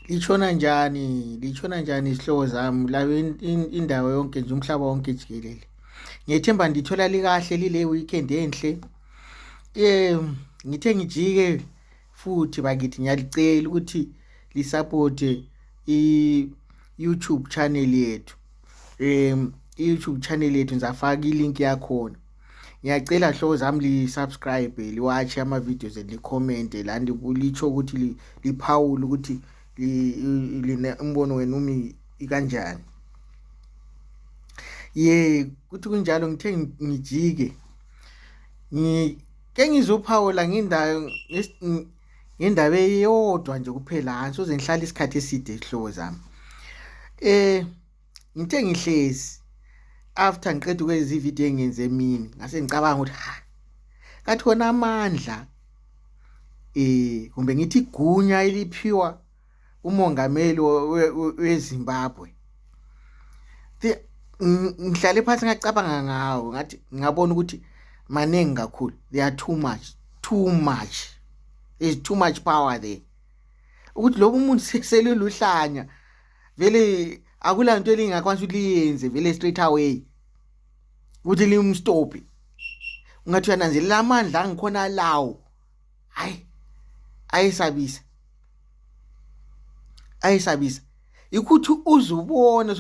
Litshona njani isihlobo zami la indawo yonke nje umhlaba wonke jikelele. Ngiyethemba ndithola likahle lile weekend enhle. Ngithe ngijike futhi bakithi ngiyalicela ukuthi lisupport YouTube channel yethu. YouTube channel yethu ngizafaka ilink yakhona. Ngiyacela hlobo zami li-subscribe, liwatch ama videos and li-comment la ndikulisho ukuthi liphawule ukuthi umbono wenu umi ikanjani. Kuthi kunjalo ngithe ngijike ke ngizophawula ngendaba eyodwa nje kuphela, angisoze ngihlala isikhathi eside ihlobo zami. Ngithe ngihlezi after ngiqeda ukweza ivideo engenze mina ngase ngicabanga ukuthi kathi khona amandla kumbe ngithi igunya eliphiwa umongameli weZimbabwe. Ngihlale phansi ngacabanga ngawo ngathi ngabona ukuthi manengi kakhulu, they are too much, there's too much power there. Ukuthi lo umuntu seseluhlanya vele akula into elingakwanisa ukuyenze vele straight away ukuthi limstop. Ungathi uyananzelela amandla angikhona lawo, ayisabisa ikuthi uzubona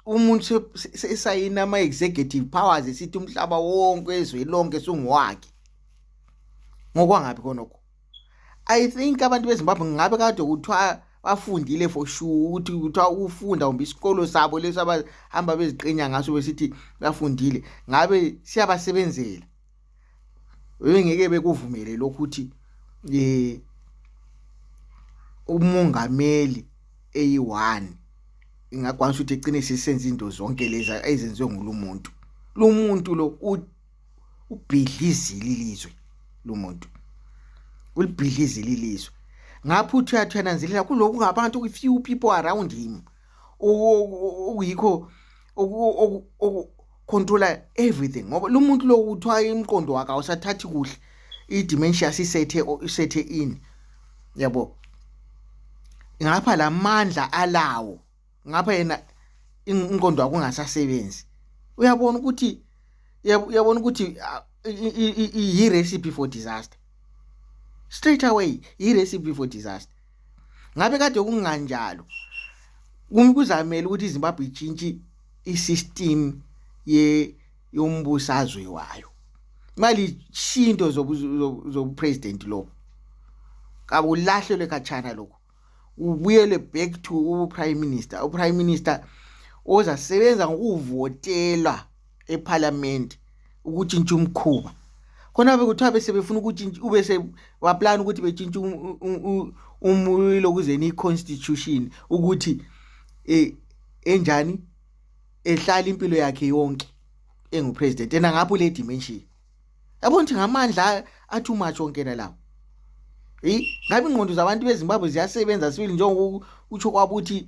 umuntu sesayina ama executive powers esithi umhlaba wonke ezwe lonke sungwakhe. Ngokwangapi konoko? I think abantu beZimbabwe ngabe kade kuthiwa bafundile for sure ukuthi kuthiwa ufunda umbe isikolo sabo leso abahamba beziqinya ngaso besithi bafundile, ngabe siyabasebenzela. Ngeke bekuvumele lokuthi umongameli eyi1 ingakwanisa ukuthi egcine sisenza into zonke lezi ezenziwe ngumuntu. Lo muntu lo ubhidlizile ilizwe. Lo muntu ulibhidlizile ilizwe. Ngapha uthi uyathananzelela kuloko ngabantu few people around him uyikho controller everything. Ngoba lo muntu lo uthiwa imqondo wakhe awusathathi kuhle, i-dementia sisethe in, yabo. Ngapha lamandla alawo, ngapha yena inqondo yakhe ungasasebenzi. Uyabona ukuthi i recipe for disaster. Straight away i recipe for disaster. Ngabe kade kunganjalo kuzamela ukuthi iZimbabwe itshintshe isystem yombusazwe wayo. Mali shinto zobu president lo kabulahlelwe kachana lokho, ubuyele back to prime minister. Prime minister ozasebenza ngokuvotela eparliament ukutshintsha umkhuba. Khona bekuthiwa bese befuna ukuthi ubese waplan ukuthi betshintshe umuyilo kuzeni iconstitution ukuthi enjani ehlala impilo yakhe yonke engupresident ena ngapho le dimension. Yabona ukuthi ngamandla athu much onke lawo. Ngabe ingqondo zabantu beZimbabwe ziyasebenza sibili njengoba utsho kwabo ukuthi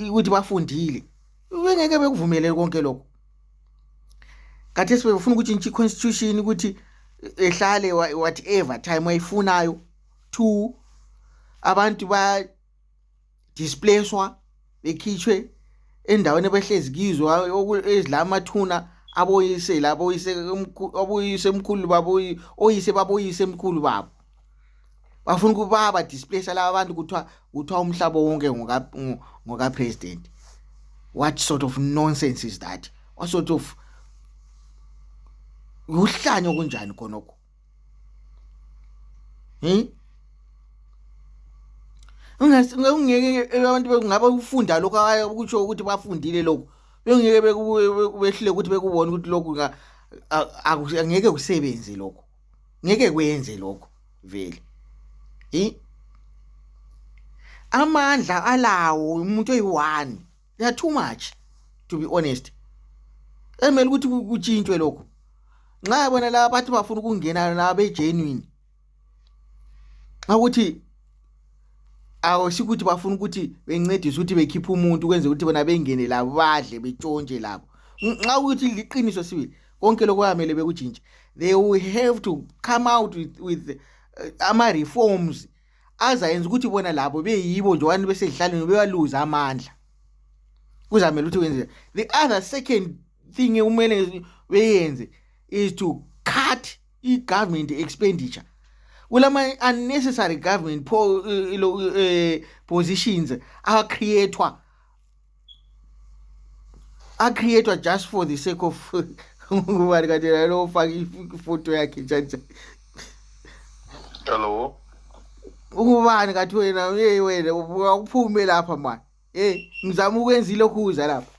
ukuthi bafundile. Ngeke bekuvumele konke lokho. Kade sibefuna ukuthi constitution ukuthi ehlale whatever time wayifunayo. 2 abantu ba displacewa bekhitshwe endaweni ebehlezi kizo ezilamathuna aboyise labo aboyise emkhulu babo oyise emkhulu babo. Bafuna ukubaba displace laba abantu kuthiwa umhlaba wonke ngoka president. What sort of nonsense is that? What sort of uhlanyo kunjani khonokho? Ungeke abantu bengaba ufunda lokho akutsho ukuthi bafundile lokho. Bengeke behlile ukuthi bekubona ukuthi lokho angeke kusebenze lokho. Ngeke kwenze lokho vele. Amandla alawo umuntu oyi1, they are too much to be honest. Emele ukuthi kutshintshwe lokho. Nxa yabona laba bathi bafuna ukungena la begenuine. Ukuthi awusikuthi bafuna ukuthi bencedise ukuthi bekhipha umuntu ukwenza ukuthi bona bengene labo badle betshontshe labo. Nxa ukuthi liqiniso sibili konke lokho kwamele bekutshintshe. They will have to come out with ama reforms azayenza ukuthi bona labo beyibo nje wani besedlalweni beyaluza amandla kuzamela ukuthi wenze. The other second thing umele beyenze is to cut i-government expenditure. Kulama unnecessary government positions are created just for the sake of ngubani kanti lo ufaka ifoto yakhe njanje. Hello. Ungubani kanti wena uphume lapha man. Ngizama ukwenza lokhuza lapha.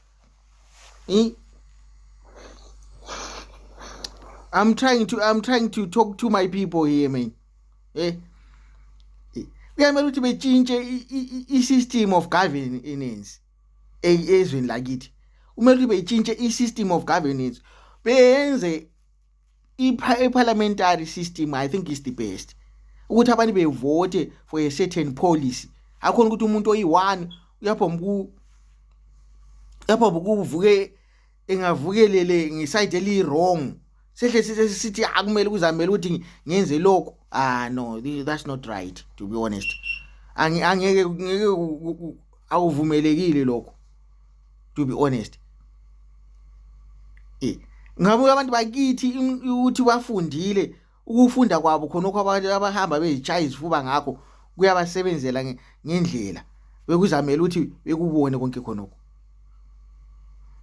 I'm trying to talk to my people here man. Kuyamela ukuthi bechintshe i-system of governance ezweni lakithi. Kumele ukuthi bechintshe i-system of governance. Benze i-parliamentary system. I think is the best. Ukuthi abantu bevote for a certain policy. Akhona ukuthi umuntu oyi1 yapha bukuvuke engavukelele ngeside eli wrong. Sehle sithi akumele kuzamela ukuthi ngenze lokho. No, that's not right, to be honest. Angeke awuvumelekile lokho, to be honest. Ngabe abantu bakithi ukuthi bafundile ukufunda kwabo khonokho abantu abahamba bezijaya izifuba ngakho kuyabasebenzela ngendlela bekuzamela ukuthi bekubone konke khonokho.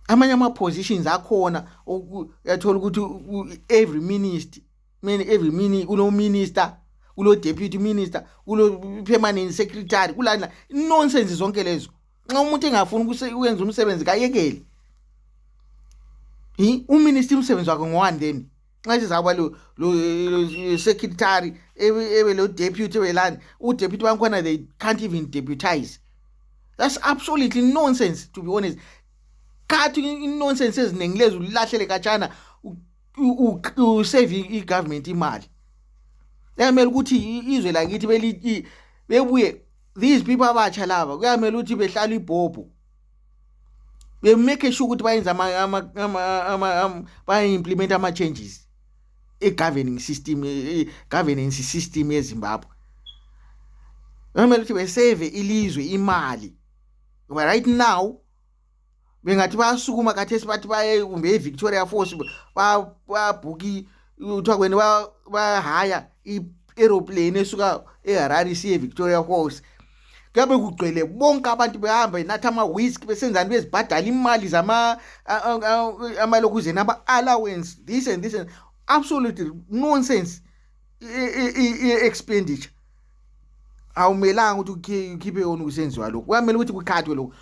Amanye ama positions akhona uyathola ukuthi every minister kulo minister, kulo deputy minister, kulo permanent secretary, kulana nonsense zonke lezo. Nxa umuntu engafuni ukwenza umsebenzi kayekele. Uminister umsebenzi wakhe ngowani then? Nxa sizaba lo secretary ebe lo deputy welani, u-deputy bankhona they can't even deputize. That's absolutely nonsense, to be honest. Kathi nonsense eziningi lezo ulahlele kachana usave i-government imali. Kuyamela ukuthi izwe lakithi bebuye these people abatsha laba kuyamela ukuthi behlala ibhobho. Be make sure ukuthi bayenza implement ama changes governance system eZimbabwe. Kuyamela ukuthi besave ilizwe imali. But right now bengathi bayasukuma kathesi bathi baye kumbe eVictoria Falls babhuki uthiwa kwena bahaya i-aeroplane esuka eHarare siye eVictoria Falls. Kabe kugcwele bonke abantu behamba nathi ama-whisk besenzani bezibhadala imali amalokhu naba allowance this and absolutely nonsense expenditure. Awumelanga ukuthi ukhiphe yona ukusenziwa lokho. Kuyamela ukuthi kukhathwe lokho.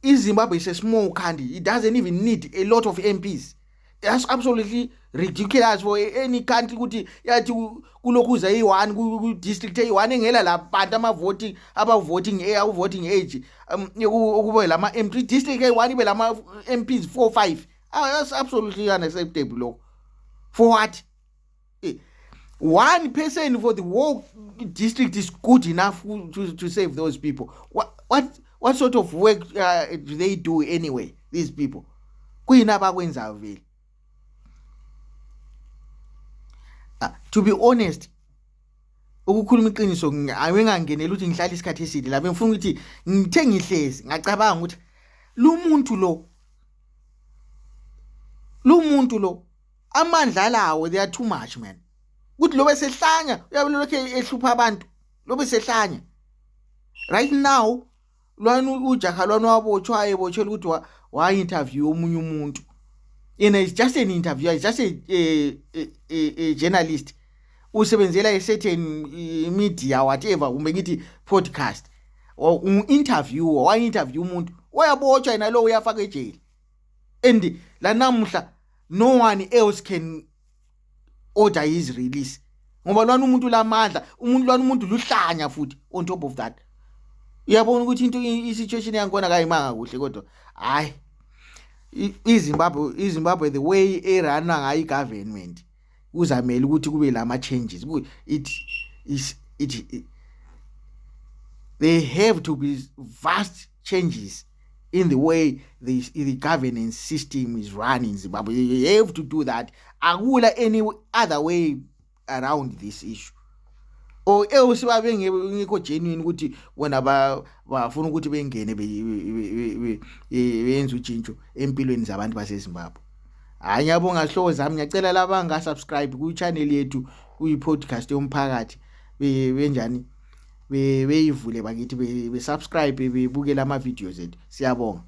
Zimbabwe is a small country. It doesn't even need a lot of MPs. That's absolutely ridiculous for any country ukuthi yathi kulokhuza i1 ku district e1 engela la bantu voting voting age ukube lama MP district e1 ibe lama MPs 4-5. That's absolutely unacceptable lokho. For what? One person for the whole district is good enough to save those people. What sort of work do they do anyway, these people? Kuyini abakwenzayo vele. To be honest, ukukhuluma iqiniso awengangenela ukuthi ngihlala isikhathi eside lapho ngifuna ukuthi ngithe ngihlezi ngacabanga ukuthi lo muntu lo amandla lawo they are too much man. Ukuthi lo besehlanya uyabe lokho ehlupha abantu lo besehlanya. Right now lwana ujaha lwana wabotshwaye ebotshelwa ukuthi wa interview omunye umuntu. It's just an interviewer, it's just a journalist. Usebenzela a certain media whatever kumbe ngithi podcast or interviewer wa interview umuntu uyabotshwa yena lo uyafaka ejele. And la namuhla no one else can order his release. Ngoba lwana umuntu lamandla, umuntu luhlanya futhi on top of that. Uyabona ukuthi into i-situation yankona kayimanga kuhle kodwa hayi iZimbabwe the way erana ngayi government uzamela ukuthi kube lama changes. They have to be vast changes in the way the governance system is run in Zimbabwe. They have to do that. Akula any other way around this issue. siba bengekho genuine ukuthi wona bafuna ukuthi bengene beyenza utshintsho empilweni zabantu baseZimbabwe. Hayi ngiyabonga hlobo zami, ngiyacela laba nga-subscribe ku channel yethu kuyi-podcast yomphakathi benjani beyivule bakithi be subscribe bebukela ama videos ethu. Siyabonga.